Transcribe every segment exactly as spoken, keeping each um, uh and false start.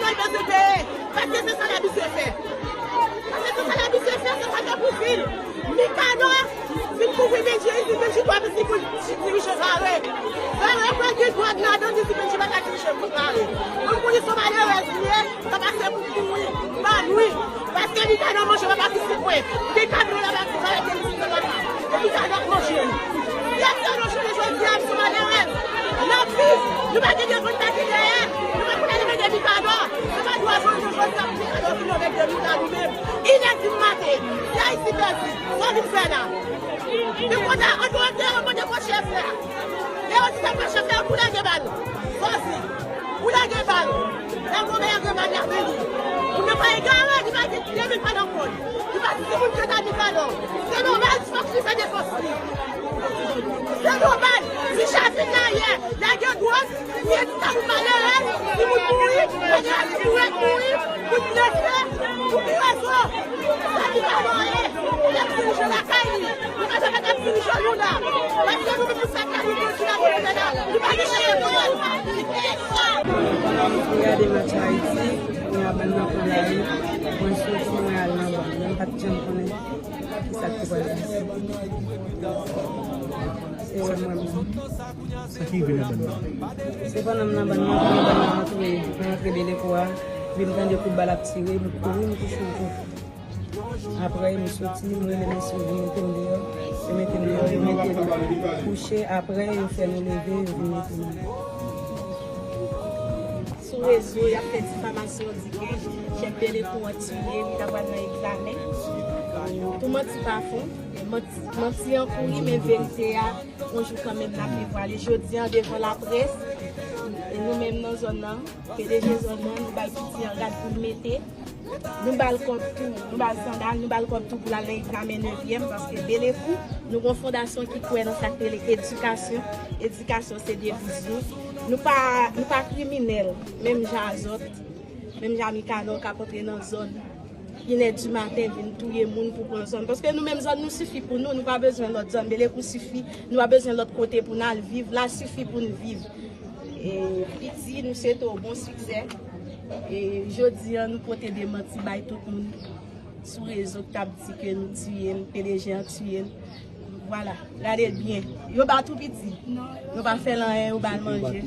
L bezwen peye, paske se sa l abitye fè. Paske se sa l abitye fè, se sa k ap pou fil. Mikanò fin kouvri Bendji, li di Bendji twò piti pou l dirije Vare. Vare kwè gen dwòg ladan, li di Bendji pa ka dirije Vare. Mwen konnen se yon malerèz li ye, l ap pase pou mouri, pa nwi. Paske Mikanò manje papa Sisi pwen. Li ka vin la bati Vare ke li se papa. E Mikanò ap manje li. Pèsòn nou chanje jodi a, nou se malerèz. N ap viv. Nou pa gen devan, nou pa gen dèyè. Nou pa konn ale mande Mikanò. Se pa dwa jodi, jodi a pou Mikanò vin avèk de nou la nou menm. Inèdi maten. Se Ayiti pèdi. Sa w vin fè la? Te kontan antre antre, mande pòt chèf la. Lè yo di sa pòt chèf la, pou lage bal. Sòsi. Pou lage bal. Lè yo lage bal, y ap vini. Moun nan pa egare, li pa gen de mil pa nan kò l. Li pa timoun ke ta di pa non. Se nòmal, fòk li fè defans li. Se nòmal. Si Chavin la yè, lage dwòg, si edikasyon malerèz, si moun mouri, lage dwòg, si moun mouri, moun blese, pou ki rezon? Sa ki pa bon, e, li ap dirije lakay li. Li pa janm ap dirije nou la. Paske nou menm nou fè kalite sou la kote la. Li pa gen chanje pou nou. Mwen gade match Ayiti, mwen a bann nan pran lari, mwen soti, mwen al nan bann. Mwen pa t janm konnen ki sa k te pral pase. Se mwen menm. Sa ki rive nan bann nan? Se pandan m nan bann nan, pandan bann nan antre, nan antre Belekou a, epi m tande kout bal ap tire, m kouri, m kouche m tou. Apre, m soti, m rele mesye yo, yo mete m deyò. Yo mete m deyò, yo mete m kouche. Apre, yo fè nou leve, yo vin mete m deyò. Sou rezo, y ap fè difamasyon, di ke chèf Belekou an tiye, li ta pral nan egzamen. Tou manti pa fon, manti, manti an kouri, men verite a, yon jou kanmenm, n ap devwale. Jodi a, devan laprès, e nou menm nan zòn nan, P D G zòn nan, nou bay piti an rad pou l mete. Nou ba l kòb tou, nou ba l sandal, nou ba l kòb tou pou l al nan egzamen nevyèm, paske Belekou, nou gon fondasyon ki kwè nan sa k rele edikasyon. Edikasyon se deviz nou. Nou pa, nou pa kriminèl, menm jan a zòt, menm jan a Mikanò k ap antre nan zòn inè di maten vin touye moun pou pran zòn. Paske nou menm zòn nou sifi pou nou, nou pa bezwen lòt zòn. Belekou sifi, nou pa bezwen lòt kote pou n al viv. La sifi pou n viv. E, Piti, nou swete w bon siksè. E, jodi a, nou pote demanti bay tout moun sou rezo k t ap di ke nou tiye l, P D G an tiye l. Vwala, gade l byen. Yo ba tou Piti. Yo pa fè l anyen, yo ba l manje.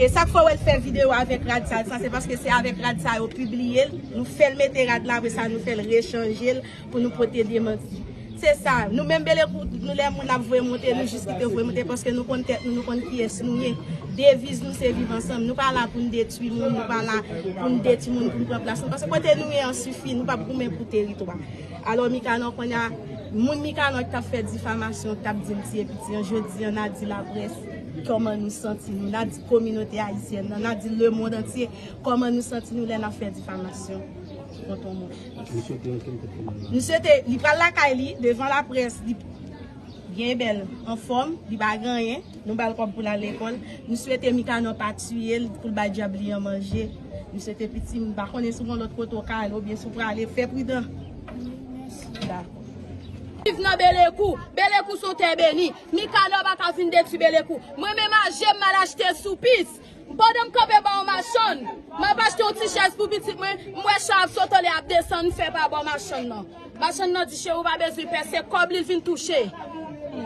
E sa k fè w wè l fè videyo avèk rad sa, sa se paske se avèk rad sa yo pibliye l. Nou fè l mete rad la, apre sa nou fè l rechanje l pou nou pote demanti. Se sa, nou menm Belekou, nou lè moun ap voye monte, nou jis kite voye monte, paske nou konn tèt nou, nou konn kiyès nou ye. Deviz nou se viv ansanm. Nou pa la pou n detwi moun, nou pa la pou n detwi moun, pou n pran plas nou. Paske kote nou ye an sifi, nou p ap goumen pou teritwa. Alò, Mikanò, kounye a, moun Mikanò ki t ap fè difamasyon, ki t ap di m tiye Piti an, jodi a, n a di laprès kòman nou santi nou, n a di kominote ayisyèn nan, n a di lemonn antye kòman nou santi nou lè n ap fè difamasyon kont yon moun. Misye te antre nan tèt fè mal la. Misye te, li pral lakay li, devan laprès, li byen bèl, anfòm, li pa gen anyen. Nou ba l kòb pou l al lekòl. Nou swete Mikanò pa tiye l, pou l bay dyab li an manje. Nou swete Piti, m pa konnen si w gon lòt kote w ka ale, oubyen si w prale, fè pridan. Dakò. Viv nan Belekou. Belekou se yon tè beni. Mikanò pa ka vin detwi Belekou. Mwen menm aje m, m al achte soupis. Pandan m kanpe ba yon machann, m ap achte yon ti chèz pou pitit mwen, m wè chan ap sote anlè, ap desann, m fè pa bò machann nan. Machann nan di, cheri, ou pa bezwen pè, se kòb li l vin touche.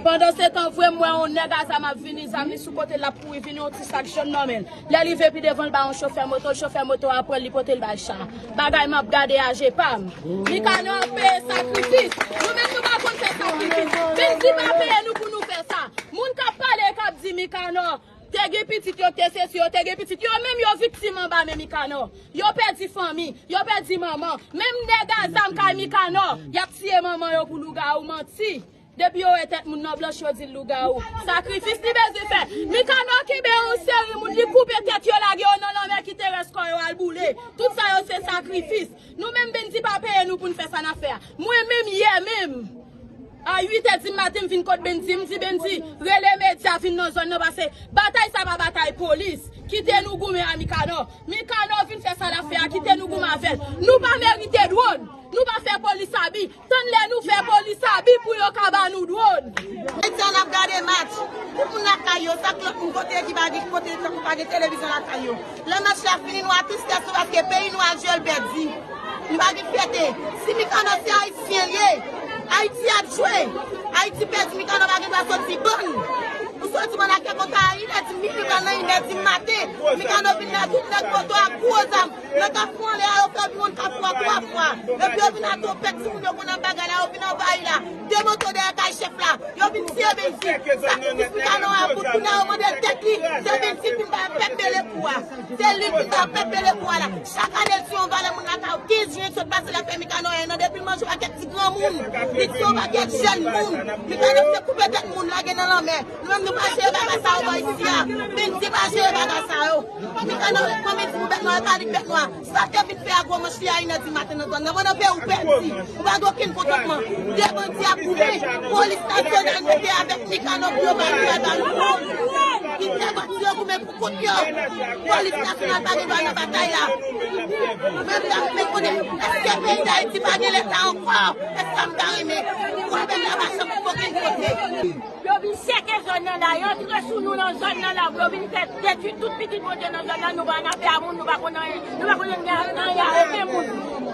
Pandansetan, vre, m wè yon nèg a zam ap vini, zam li sou kote l, l ap kouri vini, yon ti sak jòn nan men l. Lè l rive pi devan, l ba yon chofè moto, chofè moto a pran l, li pote l bay chan. Bagay m ap gade a je pa m. Mikanò ap peye sakrifis. Nou menm nou pa konn fè sakrifis. Bandi pa peye nou pou nou fè sa. Moun k ap pale, k ap di Mikanò te gen pitit, yo te sesi, yo te gen pitit. Yo menm yo viktim anba men Mikanò. Yo pèdi fanmi, yo pèdi manman. Menm nèg a zam kay Mikanò, y ap tiye manman yo pou lougawou, manti. Depi yo wè tèt moun nan blanch, yo di l lougawou. Sakrifis li bezwen fè. Mikanò kenbe yon seri moun, li koupe tèt yo, lage yo nan lanmè, kite rès kò yo al boule. Tout sa yo se sakrifis. Nou menm Bandi pa peye nou pou n fè sa n ap fè a. Mwen menm yè menm, a uit è di maten, m vin kot Bandi, m di Bandi, rele medya vin nan zòn nan, paske batay sa pa batay polis. Kite nou goumen a Mikanò. Mikanò vin fè sa l ap fè a, kite nou goumen avè l. Nou pa merite dwòn. Nou pa fè polis abi. Tann lè nou fè polis abi pou yo ka ba nou dwòn. Ayiti an ap gade match. Tout moun lakay yo, sak lòt moun kote ki pa gen kote tankou pa gen televizyon lakay yo. Lè match la fini, nou a tristès nou paske peyi nou al jwe, l pèdi. Nou pa gen fyète. Si Mikano se ayisyen l ye, Ayiti ap jwe. Ayiti pèdi, Mikano pa gen dwa soti bann. Ou soti bann ak kè konsa a inèdi minit, nan inèdi maten. Mikano vin la, tout nèg poto ak gwo zam. Nan Kafou anlè a, yo fè moun Kafou a twa fwa. Epi yo vin a twonpèt sou moun yo konn ap bagay la, yo vin anvayi la. De moto dèyè kay chèf la. Yo vin tiye Bensi. Sakrifis Mikano a bout. Kounye a yo mande l tèt li. Se Bensi ki vin ba pèp Belekou a. Se li ki vin ba pèp Belekou a la. Chak ane l tiye yon valè moun lakay ou. Kenz jen sot pase l ap fè Mikano a. Nan depi l manje yon pakèt ti granmoun. Li tiye yon pakèt jèn moun. Mikano se koupe tèt moun lage nan lanmè. Nou menm nou pa jere bagay sa yo bò isi a. Bensi pa jere bagay sa yo. Mikano, kòm li di pou bèt nwa, e pa li k bèt nwa. Sa te vin fè a gwo manch li a inè di maten nan zòn nan. Pandan peyi w pèdi, ou pa gen okenn kontantman. De bandi ap goumen, polis nasyonal mete avèk Mikano pou yo pa rive ba nou. Ki fè bandi yo goumen pou kont yo. Polis nasyonal pa gen dwa nan batay la. Mwen ta renmen konnen, èske peyi Dayiti pa gen leta ankò? Èske m ta renmen? Pwoblèm la pa janm okenn kote. Yo vin sèke zòn nan la, yo antre sou nou nan zòn nan la, yo vin fè detwi tout pitit Bondye nan zòn nan, nou pa nan afè a moun, nou pa konn anyen, nou pa konn anyen nan afè okenn moun.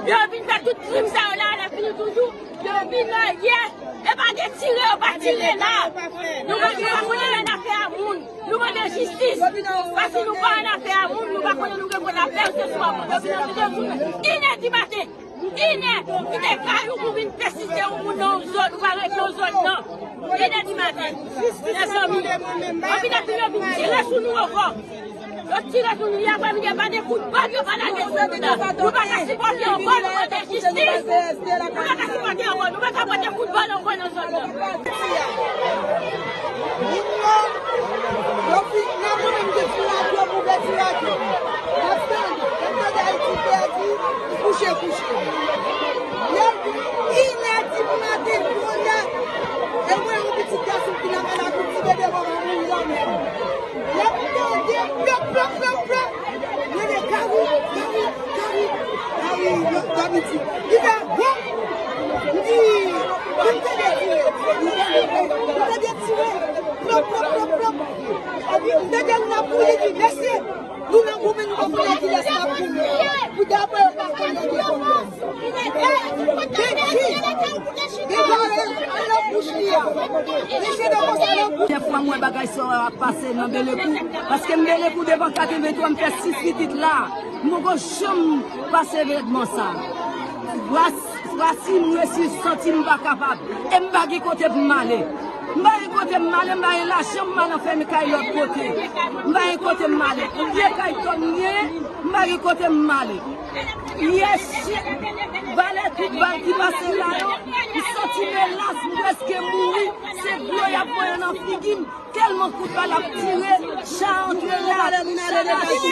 Yo vin fè tout krim sa yo la, lè fini toujou, yo vin nan yè, e pa gen tire, yo pa tire la. Nou pa, nou pa konn anyen nan afè a moun, nou mande jistis, paske nou pa nan afè a moun, nou pa konnen nou gen pou n ap fè, se swa moun, yo vin antre sou nou, inè di maten. Inè, kite kay ou pou vin pèsiste yon moun nan yon zòn, ou pa rete yon zòn nan. Inè di maten. Mezanmi, anpil epi yo vin tire sou nou ankò. Yo tire sou nou, apre midi, pa de kout bal, yo pa lage sou nou la. Nou pa ka sipòte ankò, nou mande jistis. Nou pa ka sipòte ankò, nou pa ka pote kout bal ankò nan zòn nan. Moun yo, yo fin, nan mwen menm ki ti radyo pou fè ti radyo. N ap tande, n ap tande Ayiti pèdi, kouche, kouche. Lè inè di maten, kounye a, e mwen yon pitit gason ki nan maladi, ti bebe mwen mouri la menm. Lè m tande plop, plop, plop, plop, mwen di, Gary, Gary, Gary, Gary, Gary, Gary, li fè, bon! M di, m tande tire, m tande tire, plop, plop, plop, plop. Epi m tande moun ap kriye, di, mesye, nou nan goumen, nou pa konnen kilès n ap goumen. Pou dapre yo pa konnen ki pwoblèm. Ey, Benji, devan yo, anlè bouch li a. Mesye nan konsa nan bouch. Dèfwa m wè bagay sa yo ap pase nan Belekou, paske m Belekou devan katrevenntwa, m fè sis pitit la. M poko janm pase evènman sa. Fwa, fwa si m resi santi m pa kapab. E m pa gen kote pou m ale. M pa gen kote m ale, m pa gen lajan m al anfème kay lòt kote. M pa gen kote m ale. M vye kay tòm m genyen, m pa gen kote m ale. Yè, chyen, valè tout bal ki pase la yo, m santi m elas, m prèske mouri. Se dlo y ap voye nan figi m. Tèlman kout bal ap tire, cha antre la, cha mache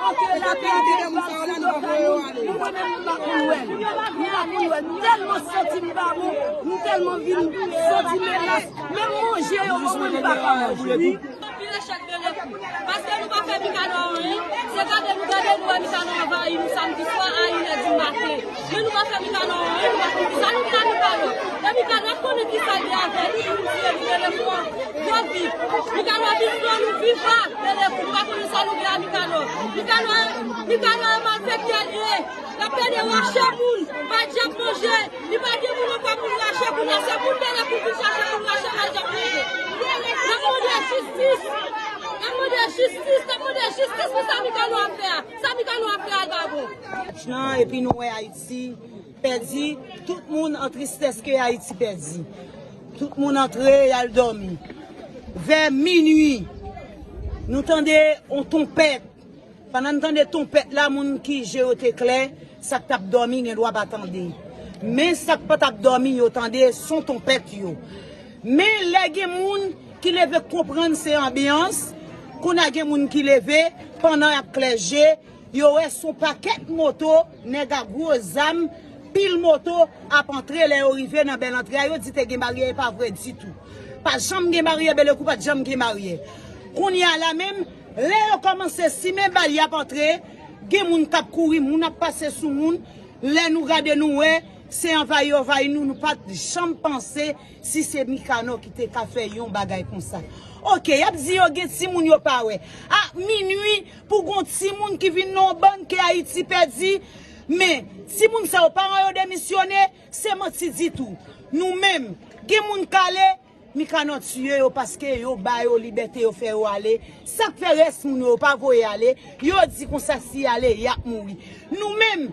antre la, tèlman bal tire nan kay nou. Mwen menm m pa konn wè l. M pa konn wè l. M tèlman santi m pa bon, m tèlman vin santi m elas. Menm manje yo ban mwen m pa ka manje. Anpil echèk Belekou. Paske nou pa fè Mikano anyen, se gade nou gade nou wè Mikano anvayi nou samdi swa a inè di maten. Men nou pa fè Mikano anyen, nou pa konn kisa nou gen a Mikano. E Mikano ap konnen kisa l gen avè nou pou nou tiye nou Belekou an. Yo viv. Mikano ap vin pran nou vivan. Belekou, nou pa konnen sa nou gen a Mikano. Mikano, Mikano e malfektè l ye. L ap plede rache moun, pa djab manje. Li pa gen moun ankò pou l rache. Kounye a se moun Belekou vin chache pou l rache, pa djab manje. N ap mande jistis. N ap mande jistis. N ap mande jistis pou sa Mikano ap fè a. Sa Mikano ap fè a, l pa bon. Nan, epi nou wè Ayiti pèdi, tout moun an tristès ke Ayiti pèdi. Tout moun antre, y al dòmi. Vè minui, nou tande yon twonpèt. Pandan n tande twonpèt la, moun ki je yo te klè, sa k t ap dòmi gen dwa pa tande. Men sa k pa t ap dòmi, yo tande son twonpèt yo. Men lè gen moun ki leve konprann se anbyans, kounye a gen moun ki leve pandan y ap klè je, yo wè se yon pakèt moto, nèg a gwo zam, pil moto ap antre. Lè yo rive nan bèl antre a, yo di te gen baryè, e pa vre ditou. Pa janm gen baryè, Belekou pa t janm gen baryè. Kounye a la menm, lè yo kòmanse simen bal, y ap antre, gen moun k ap kouri, moun ap pase sou moun. Lè nou gade, nou wè Se anvayi yo anvayi nou, nou pa t janm panse si se Mikanò ki te ka fè yon bagay konsa. Oke, y ap di yo gen timoun yo pa wè. A minwi, pou gon timoun ki vin nan yon bann ke Ayiti pèdi, men timoun sa yo, paran yo demisyone, se manti ditou. Nou menm, gen moun k ale, Mikanò tiye yo paske yo ba yo libète, yo fè yo ale. Sa k fè rès moun yo, yo pa voye ale, yo di konsa si y ale, y ap mouri. Nou menm,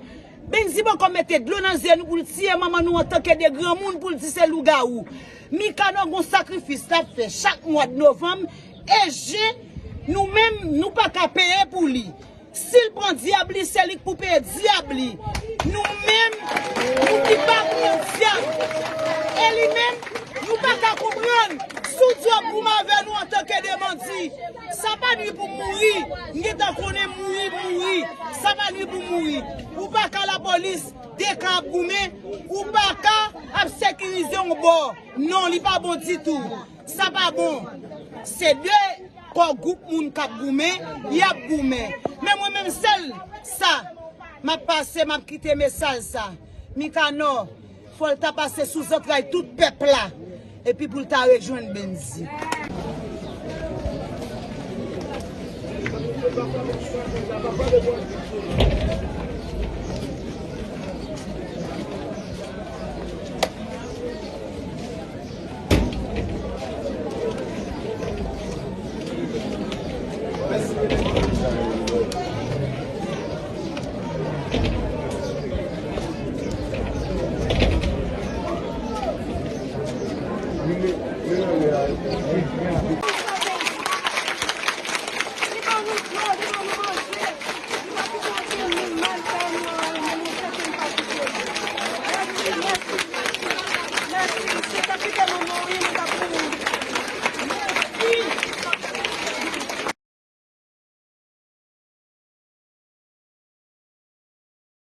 Benzi poko mete dlo nan zye nou pou l tiye manman nou antanke de granmoun, pou l di se lougawou. Mikanò gon sakrifis l ap fè chak mwa de novanm e jen, nou menm, nou pa ka peye pou li. Si l pran dyab li, se li k pou peye dyab li. Nou menm, nou ki pa pran dyab. E li menm, nou pa ka konprann. Si w di w ap goumen avè nou antanke de bandi, sa pa nwi pou mouri. M gentan konnen mouri, mouri. Sa pa nwi pou mouri. Ou pa ka lapolis, de kan ap goumen, ou pa ka ap sekirize yon bò. Non, li pa bon ditou. Sa pa bon. Se de kò gwoup moun k ap goumen, y ap goumen. Men mwen menm sèl sa, m ap pase, m ap kite mesaj sa. Mikanò, fò l ta pase sou zantray tout pèp la. Epi pou l ta rejwenn Benzi.